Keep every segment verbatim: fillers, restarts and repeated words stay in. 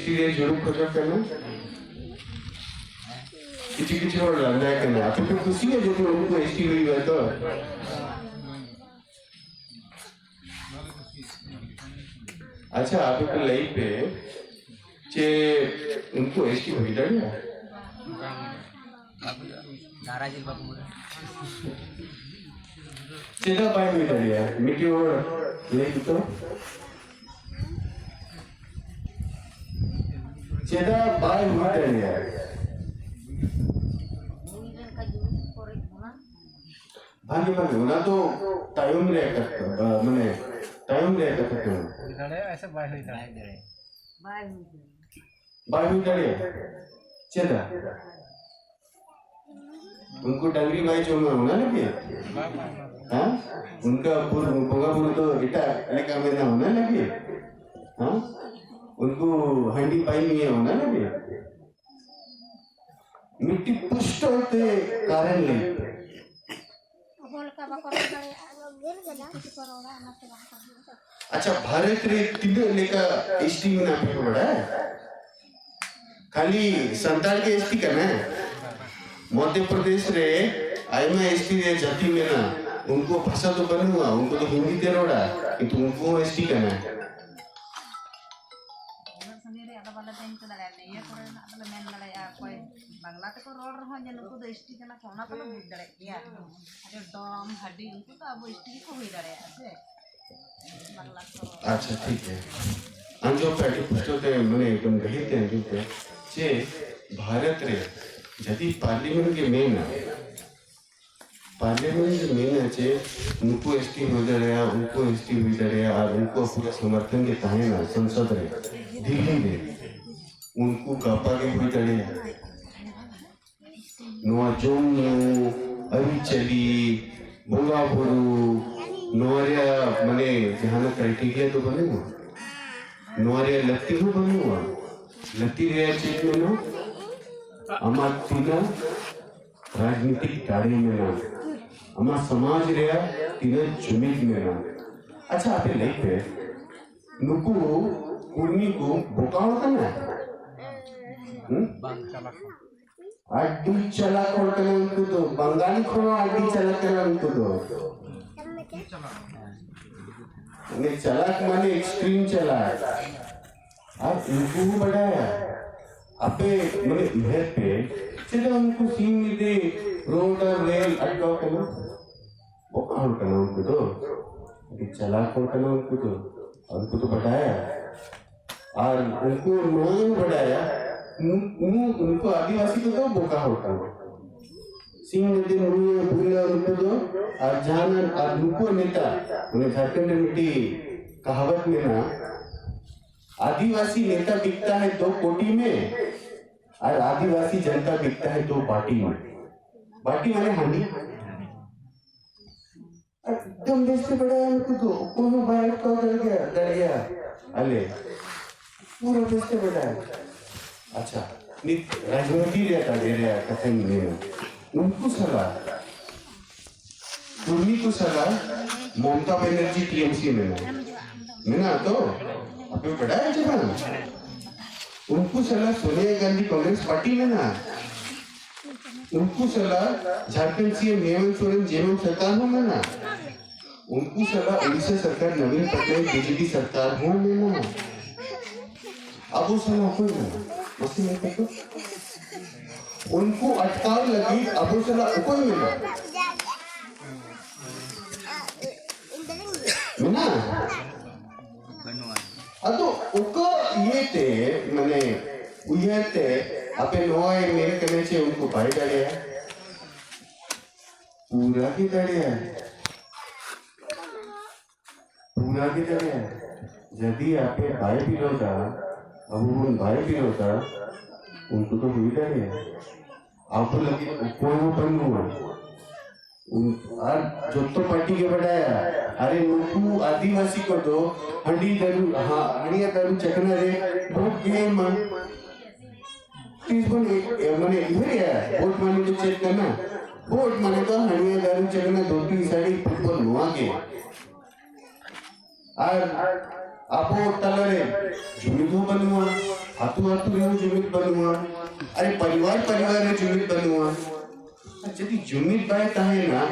ST ᱨᱮ ᱡᱩᱲᱩ ᱠᱷᱚᱡᱚᱜ ᱠᱟᱱᱟ᱾ ᱠᱤᱪᱷᱩ ᱠᱤᱪᱷᱩ ᱦᱚᱲ ᱞᱟᱸᱫᱟ ᱠᱟᱱᱟ᱾ ᱟᱯᱮ ᱯᱮ ᱠᱩᱥᱤᱭᱟᱜᱼᱟ ᱡᱩᱫᱤ ᱩᱱᱠᱩ ᱮᱥᱴᱤ ᱦᱩᱭᱩᱜᱼᱟ ᱛᱚ? ᱟᱪᱪᱷᱟ, ᱟᱯᱮ ᱯᱮ ᱞᱟᱹᱭ ᱯᱮ ᱡᱮ ᱩᱱᱠᱩ ᱮᱥᱴᱤ ᱦᱩᱭ ᱫᱟᱲᱮᱭᱟᱜᱼᱟ? ᱫᱟᱨᱟ ᱡᱤᱞ ᱵᱟᱠᱚ ᱵᱚᱞᱮ᱾ ᱪᱮᱫᱟᱜ ᱵᱟᱭ ᱦᱩᱭ ᱫᱟᱲᱮᱭᱟᱜᱼᱟ? ᱢᱤᱫᱴᱮᱱ ᱦᱚᱲ ᱞᱟᱹᱭ ᱛᱚ᱾ ᱪᱮᱫᱟᱜ ᱵᱟᱭ ᱦᱩᱭ ᱫᱟᱲᱮᱭᱟᱜᱼᱟ? ᱵᱷᱟᱜᱮ ᱵᱷᱟᱜᱮ, ᱚᱱᱟ ᱫᱚ ᱛᱟᱭᱚᱢ ᱨᱮᱭᱟᱜ ᱠᱟᱛᱷᱟ, ᱵᱟ-, ᱢᱟᱱᱮ ᱛᱟᱭᱚᱢ ᱨᱮᱭᱟᱜ ᱠᱟᱛᱷᱟ ᱠᱟᱱᱟ᱾ ᱦᱩᱭ ᱫᱟᱲᱮᱭᱟᱜᱼᱟ ᱥᱮ ᱵᱟᱭ ᱦᱩᱭ ᱫᱟᱲᱮᱭᱟᱜᱼᱟ? ᱵᱟᱭ ᱦᱩᱭ ᱫᱟᱲᱮᱭᱟᱜᱼᱟ᱾ ᱵᱟᱭ ᱦᱩᱭ ᱫᱟᱲᱮᱭᱟᱜᱼᱟ᱾ ᱪᱮᱫᱟᱜ? ᱩᱱᱠᱩ ᱰᱟᱝᱨᱤ ᱵᱟᱭ ᱡᱚᱢᱟ, ᱚᱱᱟ ᱞᱟᱹᱜᱤᱫ? ᱦᱮᱸ? ᱩᱱᱠᱩ ᱵᱩᱨᱩ, ᱵᱚᱸᱜᱟ ᱵᱩᱨᱩ ᱫᱚ ᱮᱴᱟᱜ ᱞᱮᱠᱟ ᱢᱮᱱᱟᱜᱼᱟ, ᱚᱱᱟ ᱞᱟᱹᱜᱤᱫ? ᱦᱮᱸ? ᱩᱱᱠᱩ ᱦᱟᱺᱰᱤ ᱵᱟᱭ ᱧᱩᱭᱟ, ᱚᱱᱟ ᱞᱟᱹᱜᱤᱫ? ᱢᱤᱫᱴᱤᱡ ᱯᱩᱥᱴᱟᱹᱣ ᱛᱮ ᱠᱟᱨᱮᱱ ᱞᱟᱹᱭ ᱯᱮ᱾ ᱚᱠᱚᱭ ᱞᱮᱠᱟ ᱵᱟᱠᱚ ᱨᱚᱲ ᱫᱟᱲᱮᱭᱟᱜᱼᱟ, ᱪᱤᱠᱟᱹ ᱛᱮᱠᱚ ᱨᱚᱲᱟ, ᱚᱱᱟᱛᱮ ᱵᱟᱝ ᱠᱚ ᱦᱩᱭᱩᱜᱼᱟ᱾ ᱟᱪᱪᱷᱟ, ᱵᱷᱟᱨᱚᱛ ᱨᱮ ᱛᱤᱱᱟᱹᱜ ᱞᱮᱠᱟ ᱮᱥᱴᱤ ᱢᱮᱱᱟᱜ ᱯᱮ ᱵᱟᱲᱟᱭᱟ? ᱠᱷᱟᱹᱞᱤ ᱥᱟᱱᱛᱟᱲ ᱜᱮ ᱮᱥᱴᱤ ᱠᱟᱱᱟ? ᱢᱚᱫᱷᱭᱚ ᱯᱨᱚᱫᱮᱥ ᱨᱮ ᱟᱭᱢᱟ ᱮᱥᱴᱤ ᱨᱮ ᱡᱟᱹᱛᱤ ᱢᱮᱱᱟᱜᱼᱟ, ᱩᱱᱠᱩ ᱵᱷᱟᱥᱟ ᱫᱚ ᱵᱟᱹᱱᱩᱜᱼᱟ, ᱩᱱᱠᱩ ᱫᱚ ᱦᱤᱱᱫᱤ ᱛᱮ ᱨᱚᱲᱟ, ᱠᱤᱱᱛᱩ ᱩᱱᱠᱩ ᱦᱚᱸ ᱮᱥᱴᱤ ᱠᱟᱱᱟ᱾ ᱩᱱᱟᱹᱜ ᱥᱟᱺᱜᱤᱧ ᱨᱮᱭᱟᱜ ᱫᱚ ᱵᱟᱞᱮ ᱛᱟᱦᱮᱸ ᱦᱚᱪᱚ ᱫᱟᱲᱮᱭᱟᱜᱼᱟ᱾ ᱱᱤᱭᱟᱹ ᱠᱚᱨᱮᱱᱟᱜ ᱫᱚᱞᱮ ᱢᱮᱱ ᱫᱟᱲᱮᱭᱟᱜᱼᱟ, ᱚᱠᱚᱭ ᱵᱟᱝᱞᱟ ᱛᱮᱠᱚ ᱨᱚᱲ ᱨᱮᱦᱚᱸ ᱡᱮ ᱱᱩᱠᱩ ᱫᱚ ᱮᱥᱴᱤ ᱠᱟᱱᱟ ᱠᱚ, ᱚᱱᱟ ᱫᱚᱞᱮ ᱵᱩᱡᱽ ᱫᱟᱲᱮᱭᱟᱜ ᱜᱮᱭᱟ᱾ ᱟᱫᱚ ᱰᱚᱢ, ᱦᱟᱹᱰᱤ, ᱩᱱᱠᱩ ᱫᱚ ᱟᱵᱚ ᱮᱥᱴᱤ ᱜᱮᱠᱚ ᱦᱩᱭ ᱫᱟᱲᱮᱭᱟᱜᱼᱟ ᱥᱮ? ᱵᱟᱝᱞᱟ ᱠᱚ ᱨᱚᱲ᱾ ᱟᱪᱪᱷᱟ, ᱴᱷᱤᱠ ᱜᱮᱭᱟ᱾ ᱟᱸᱡᱚᱢ ᱯᱮ, ᱟᱹᱰᱤ ᱯᱩᱥᱴᱟᱹᱣ ᱛᱮ, ᱢᱟᱱᱮ, ᱮᱠᱫᱚᱢ ᱜᱟᱹᱦᱤᱨ ᱛᱮ ᱟᱸᱡᱚᱢ ᱯᱮ, ᱡᱮ ᱵᱷᱟᱨᱚᱛ ᱨᱮ ᱡᱩᱫᱤ ᱯᱟᱨᱞᱤᱢᱮᱱᱴ ᱜᱮ ᱢᱮᱱᱟ, ᱯᱟᱨᱞᱤᱢᱮᱱᱴ ᱢᱮᱱᱟ ᱡᱮ ᱱᱩᱠᱩ ᱮᱥᱴᱤ ᱦᱩᱭ ᱫᱟᱲᱮᱭᱟᱜᱼᱟ, ᱩᱱᱠᱩ ᱮᱥᱴᱤ ᱦᱩᱭ ᱫᱟᱲᱮᱭᱟᱜᱼᱟ, ᱟᱨ ᱩᱱᱠᱩᱣᱟᱜ ᱯᱩᱨᱟᱹ ᱥᱚᱢᱚᱨᱛᱷᱚᱱ ᱜᱮ ᱛᱟᱦᱮᱱᱟ ᱥᱚᱝᱥᱚᱫ ᱨᱮ, ᱫᱤᱞᱞᱤ ᱨᱮ, ᱩᱱᱠᱩ ᱜᱟᱯᱟ ᱜᱮ ᱦᱩᱭ ᱫᱟᱲᱮᱭᱟᱜᱼᱟ᱾ ᱱᱚᱣᱟ ᱡᱚᱢ ᱧᱩ, ᱟᱹᱨᱤᱪᱟᱹᱞᱤ, ᱵᱚᱸᱜᱟ ᱵᱩᱨᱩ, ᱱᱚᱣᱟ ᱨᱮᱭᱟᱜ ᱢᱟᱱᱮ ᱡᱟᱦᱟᱱᱟᱜ ᱠᱨᱟᱭᱴᱮᱨᱤᱭᱟ ᱫᱚ ᱵᱟᱹᱱᱩᱜᱼᱟ᱾ ᱱᱚᱣᱟ ᱨᱮᱭᱟᱜ ᱞᱟᱹᱠᱛᱤ ᱦᱚᱸ ᱵᱟᱹᱱᱩᱜᱼᱟ᱾ ᱞᱟᱹᱠᱛᱤ ᱨᱮᱭᱟᱜ ᱪᱮᱫ ᱢᱮᱱᱟᱜᱼᱟ? ᱟᱢᱟᱜ ᱛᱤᱱᱟᱹᱜ ᱨᱟᱡᱽᱱᱤᱛᱤᱠ ᱫᱟᱲᱮ ᱢᱮᱱᱟᱜᱼᱟ, ᱟᱢᱟᱜ ᱥᱚᱢᱟᱡᱽ ᱨᱮᱭᱟᱜ ᱛᱤᱱᱟᱹᱜ ᱡᱩᱢᱤᱫ ᱢᱮᱱᱟᱜᱼᱟ᱾ ᱟᱪᱪᱷᱟ, ᱟᱯᱮ ᱞᱟᱹᱭ ᱯᱮ, ᱱᱩᱠᱩ ᱠᱩᱲᱢᱤ ᱠᱚ ᱵᱚᱠᱟ ᱦᱚᱲ ᱠᱟᱱᱟ? ᱦᱩᱸ? ᱟᱹᱰᱤ ᱪᱟᱞᱟᱠ ᱦᱚᱲ ᱠᱟᱱᱟ ᱩᱱᱠᱩ ᱫᱚ, ᱵᱟᱝᱜᱟᱞᱤ ᱠᱷᱚᱱ ᱦᱚᱸ ᱟᱹᱰᱤ ᱪᱟᱞᱟᱠ ᱠᱟᱱᱟ ᱩᱱᱠᱩ ᱫᱚ᱾ ᱢᱟᱱᱮ ᱪᱟᱞᱟᱠ ᱢᱟᱱᱮ extreme ᱪᱟᱞᱟᱠ᱾ ᱟᱨ ᱩᱱᱠᱩ ᱦᱚᱸ ᱵᱟᱰᱟᱭᱟ, ᱟᱯᱮ ᱢᱟᱱᱮ ᱩᱭᱦᱟᱹᱨ ᱯᱮ, ᱪᱮᱫᱟᱜ ᱩᱱᱠᱩ ᱥᱤᱧ ᱧᱤᱫᱟᱹ road ᱟᱨ rail ᱟᱴᱠᱟᱣ ᱠᱟᱱᱟ? ᱵᱚᱠᱟ ᱦᱚᱲ ᱠᱟᱱᱟ ᱩᱱᱠᱩ ᱫᱚ, ᱟᱹᱰᱤ ᱪᱟᱞᱟᱠ ᱦᱚᱲ ᱠᱟᱱᱟ ᱩᱱᱠᱩ ᱫᱚ, ᱩᱱᱠᱩ ᱫᱚ ᱵᱟᱰᱟᱭᱟ᱾ ᱟᱨ ᱩᱱᱠᱩ ᱱᱚᱣᱟ ᱦᱚᱸ ᱵᱟᱰᱟᱭᱟ, ᱱᱩ-, ᱱᱩ-, ᱩᱱᱠᱩ ᱟᱹᱫᱤᱵᱟᱹᱥᱤ ᱠᱚᱫᱚ ᱵᱚᱠᱟ ᱦᱚᱲ ᱠᱟᱱᱟ᱾ ᱥᱤᱧ ᱧᱤᱫᱟᱹ ᱱᱩᱭ ᱵᱩᱞᱟ ᱩᱱᱠᱩ ᱫᱚ, ᱟᱨ ᱡᱟᱦᱟᱱᱟᱜ, ᱟᱨ ᱱᱩᱠᱩ ᱱᱮᱛᱟ, ᱢᱟᱱᱮ ᱡᱷᱟᱲᱠᱷᱚᱸᱰ ᱨᱮ ᱢᱤᱫᱴᱤᱡ ᱠᱟᱦᱟᱣᱟᱛ ᱢᱮᱱᱟᱜᱼᱟ, "ᱟᱹᱫᱤᱵᱟᱹᱥᱤ ᱱᱮᱛᱟ ᱵᱤᱠᱛᱟ ᱦᱮ ᱫᱳ ᱠᱳᱴᱤ ᱢᱮ, ᱟᱨ ᱟᱹᱫᱤᱵᱟᱹᱥᱤ ᱡᱚᱱᱛᱟ ᱵᱤᱠᱛᱟ ᱦᱮ ᱫᱳ ᱵᱟᱴᱤ ᱢᱮ।" ᱵᱟᱴᱤ ᱢᱟᱱᱮ ᱦᱟᱺᱰᱤ᱾ ᱮᱠᱫᱚᱢ ᱵᱮᱥ ᱛᱮ ᱵᱟᱰᱟᱭᱟ ᱩᱱᱠᱩ ᱫᱚ, ᱚᱠᱚᱭ ᱦᱚᱸ ᱵᱟᱭ ᱟᱴᱠᱟᱣ ᱫᱟᱲᱮᱭᱟᱜᱼᱟ, ᱫᱟᱲᱮᱭᱟᱜᱼᱟ᱾ ᱟᱞᱮ ᱯᱩᱨᱟᱹ ᱵᱮᱥ ᱛᱮ ᱵᱟᱰᱟᱭᱟ᱾ ᱟᱪᱪᱷᱟ, ᱱᱤᱛ ᱨᱟᱡᱽᱱᱤᱛᱤ ᱨᱮᱭᱟᱜ ᱫᱟᱲᱮ ᱨᱮᱭᱟᱜ ᱠᱟᱛᱷᱟᱧ ᱢᱮᱱᱟ᱾ ᱩᱱᱠᱩ ᱥᱟᱞᱟᱜ, ᱠᱩᱲᱢᱤ ᱠᱚ ᱥᱟᱞᱟᱜ ᱢᱚᱢᱚᱛᱟ ᱵᱮᱱᱟᱨᱡᱤ ᱴᱤ ᱮᱢ ᱥᱤ ᱢᱮᱱᱟᱜᱼᱟ, ᱢᱮᱱᱟᱜᱼᱟ ᱛᱚ? ᱟᱯᱮ ᱵᱟᱰᱟᱭᱟ ᱪᱮ ᱵᱟᱝ? ᱩᱱᱠᱩ ᱥᱟᱞᱟᱜ ᱥᱳᱱᱤᱭᱟ ᱜᱟᱱᱫᱷᱤ ᱠᱚᱝᱜᱨᱮᱥ ᱯᱟᱨᱴᱤ ᱢᱮᱱᱟᱜᱼᱟ᱾ ᱩᱱᱠᱩ ᱥᱟᱞᱟᱜ ᱡᱷᱟᱲᱠᱷᱚᱸᱰ ᱥᱤ ᱮᱢ ᱦᱮᱢᱚᱱᱛ ᱥᱚᱨᱮᱱ ᱡᱮ ᱮᱢ ᱮᱢ ᱥᱚᱨᱠᱟᱨ ᱦᱚᱸ ᱢᱮᱱᱟᱜᱼᱟ᱾ ᱩᱱᱠᱩ ᱥᱟᱞᱟᱜ ᱳᱰᱤᱥᱟ ᱥᱚᱨᱠᱟᱨ ᱱᱚᱵᱤᱱ ᱯᱚᱴᱱᱟᱭᱮᱠ ᱵᱤ ᱡᱮ ᱯᱤ ᱥᱚᱨᱠᱟᱨ ᱦᱚᱸ ᱢᱮᱱᱟᱜᱼᱟ᱾ ᱟᱵᱚ ᱥᱟᱞᱟᱜ ᱚᱠᱚᱭ ᱢᱮᱱᱟᱜᱼᱟ? ᱢᱟᱥᱮ ᱞᱟᱹᱭ ᱯᱮ ᱛᱚ᱾ ᱩᱱᱠᱩ ᱟᱴᱠᱟᱣ ᱞᱟᱹᱜᱤᱫ ᱟᱵᱚ ᱥᱟᱞᱟᱜ ᱚᱠᱚᱭ ᱢᱮᱱᱟᱜᱼᱟ? ᱢᱮᱱᱟᱜᱼᱟ? ᱟᱫᱚ ᱚᱠᱟ ᱤᱭᱟᱹᱛᱮ, ᱢᱟᱱᱮ, ᱩᱭᱦᱟᱹᱨ ᱛᱮ ᱟᱯᱮ ᱱᱚᱣᱟ ᱢᱮᱱ ᱠᱟᱱᱟ ᱡᱮ ᱩᱱᱠᱩ ᱵᱟᱭ ᱫᱟᱲᱮᱭᱟᱜᱼᱟ? ᱯᱩᱨᱟ ᱜᱮ ᱫᱟᱲᱮᱭᱟᱜᱼᱟ, ᱯᱩᱨᱟ ᱜᱮ ᱫᱟᱲᱮᱭᱟᱜᱼᱟ᱾ ᱡᱩᱫᱤ ᱟᱯᱮ ᱵᱟᱭ ᱵᱤᱨᱳᱫᱟ, ᱟᱵᱚ ᱵᱚᱱ ᱵᱟᱭ ᱵᱤᱨᱳᱫᱟ, ᱩᱱᱠᱩ ᱫᱚ ᱦᱩᱭ ᱫᱟᱲᱮᱭᱟᱜᱼᱟ᱾ ᱟᱵᱚ ᱞᱟᱹᱜᱤᱫ ᱚᱠᱚᱭ ᱦᱚᱸ ᱵᱟᱹᱱᱩᱜᱼᱟ᱾ ᱩᱱ-, ᱟᱨ ᱡᱚᱛᱚ ᱯᱟᱨᱴᱤ ᱜᱮ ᱵᱟᱰᱟᱭᱟ, ᱟᱨᱮ ᱱᱩᱠᱩ ᱟᱹᱫᱤᱵᱟᱹᱥᱤ ᱠᱚᱫᱚ ᱦᱟᱺᱰᱤ ᱫᱟᱹᱨᱩ, ᱦᱟ-, ᱦᱟᱺᱰᱤ ᱫᱟᱹᱨᱩ ᱪᱟᱠᱷᱱᱟ ᱨᱮ ᱵᱷᱳᱴ ᱜᱮ ᱮᱢᱟ᱾ ᱛᱤᱥ ᱵᱚᱱ ᱮ-, ᱮ-, ᱢᱟᱱᱮ ᱩᱭᱦᱟᱹᱨᱮᱜᱼᱟ, ᱵᱷᱳᱴ ᱢᱟᱱᱮ ᱫᱚ ᱪᱮᱫ ᱠᱟᱱᱟ? ᱵᱷᱳᱴ ᱢᱟᱱᱮ ᱫᱚ ᱦᱟᱺᱰᱤ ᱫᱟᱹᱨᱩ ᱪᱟᱠᱷᱱᱟ ᱫᱷᱩᱛᱤ ᱥᱟᱹᱲᱤ ᱯᱷᱩᱴᱵᱚᱞ ᱱᱚᱣᱟ ᱜᱮ᱾ ᱟᱨ ᱟᱵᱚ ᱛᱟᱞᱟᱨᱮ ᱡᱩᱢᱤᱫ ᱦᱚᱸ ᱵᱟᱹᱱᱩᱜᱼᱟ, ᱟᱹᱛᱩ ᱟᱹᱛᱩ ᱨᱮᱦᱚᱸ ᱡᱩᱢᱤᱫ ᱵᱟᱹᱱᱩᱜᱼᱟ, ᱟᱨᱮ ᱯᱟᱨᱤᱵᱟᱨ ᱯᱟᱨᱤᱵᱟᱨ ᱨᱮ ᱡᱩᱢᱤᱫ ᱵᱟᱹᱱᱩᱜᱼᱟ᱾ ᱟᱨ ᱡᱩᱫᱤ ᱡᱩᱢᱤᱫ ᱵᱟᱭ ᱛᱟᱦᱮᱱᱟ,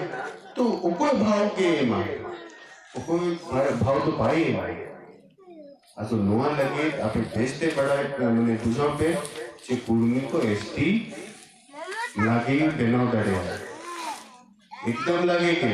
ᱛᱚ ᱚᱠᱚᱭ ᱵᱷᱟᱣ ᱜᱮ ᱮᱢᱟ? ᱚᱠᱚᱭ ᱵᱷᱟ- ᱵᱷᱟᱣ ᱫᱚ ᱵᱟᱭ ᱮᱢᱟ᱾ ᱟᱫᱚ ᱱᱚᱣᱟ ᱞᱟᱹᱜᱤᱫ ᱟᱯᱮ ᱵᱮᱥᱛᱮ ᱵᱟᱲᱟᱭ ᱯᱮ, ᱢᱟᱱᱮ ᱵᱩᱡᱷᱟᱹᱣ ᱯᱮ ᱡᱮ ᱠᱩᱲᱢᱤ ᱠᱚ ᱮᱥᱴᱤ ᱞᱟᱜᱮ ᱵᱮᱱᱟᱣ ᱫᱟᱲᱮᱭᱟᱜᱼᱟ, ᱮᱠᱫᱚᱢ ᱞᱟᱜᱮ ᱜᱮ᱾